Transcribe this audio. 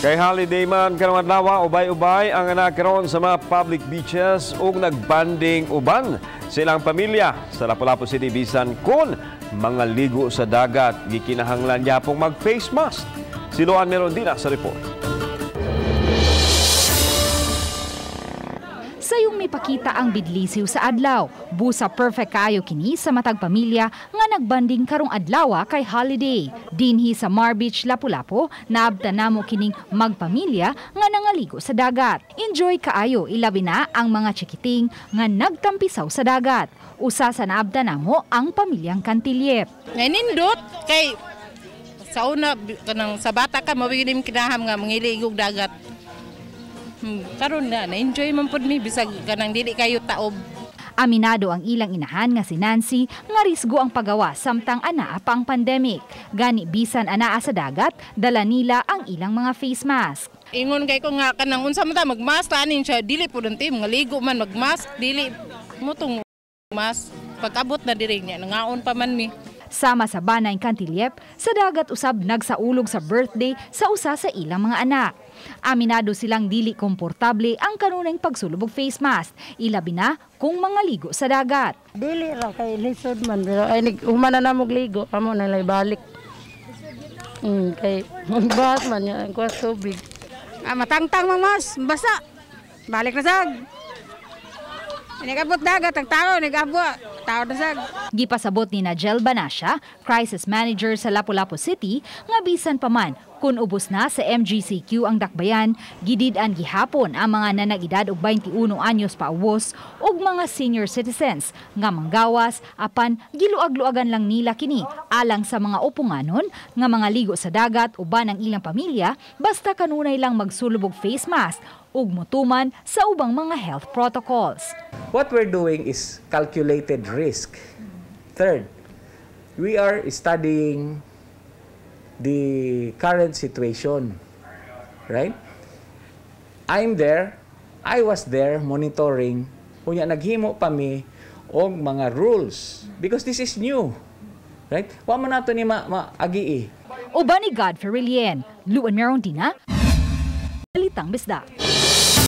Kay holiday man karong adlaw, ubay-ubay ang anak karon sa mga public beaches ug nagbanding uban sa ilang pamilya sa Lapu-Lapu City, bisan kun mga ligo sa dagat, gikinahanglan gyapong mag face mask. Si Luan Merondina sa report. Sayong mipakita ang bidlisiw sa adlaw. Busa perfect kaayo kini sa matag pamilya nga nagbanding karong adlaw kay holiday. Dinhi sa Mar Beach, Lapu-Lapu, naabta namo kining magpamilya nga nangaligo sa dagat. Enjoy kaayo, ilabi na ang mga chikiting nga nagtampisaw sa dagat. Usa sa naabta namo ang pamilyang Cantiliep. Ngayon kay sa una kanang sa bata ka mawilim kinaham nga mangiligog dagat. Karon na na-enjoy man pud mi bisag kanang dili kayo taob. Aminado ang ilang inahan nga si Nancy nga risgo ang pagawa samtang anaa pa ang pandemic. Gani bisan anaa sa dagat, dala nila ang ilang mga face mask. Ingon kay ko nga kanang unsa man ta magmask anin siya, dili pud unti mga ligo man magmask, dili mo tong mask. Pag-abot na diri niya nangaon pa man mi. Sama sa Banay Cantiliep, sa dagat usab nagsaulog sa birthday sa usa sa ilang mga anak. Aminado silang dili komportable ang kanunay pagsulub og face mask, ilabi na kung mga ligo sa dagat. Dili ra kay lisod man, pero ay human na namog ligo, amo na lay balik. Kay magbahas man niya ang kuha tubig. Matangtang mamas, basa. Balik na sag. Nagabot dagat ang tao, nagabot. Tao na sag. Gipasabot ni Najel Banasya, crisis manager sa Lapu-Lapu City, nga bisan pa man kung ubos na sa MGCQ ang dakbayan, gidid-an gihapon ang mga nanag-edad og 21 anyos paubos ug mga senior citizens nga manggawas, apan giluag-luagan lang nila kini alang sa mga upunganon nga mga ligo sa dagat uban ang ilang pamilya, basta kanunay lang magsulub og face mask ug motuman sa ubang mga health protocols. What we're doing is calculated risk. Third, we are studying the current situation, right? I'm there, I was there monitoring, unya naghimo pa mi og mga rules because this is new, right? Wa man nato ni maagi. Uban ni Godfrey Relien, Luan Merondina, Balitang Bisdak.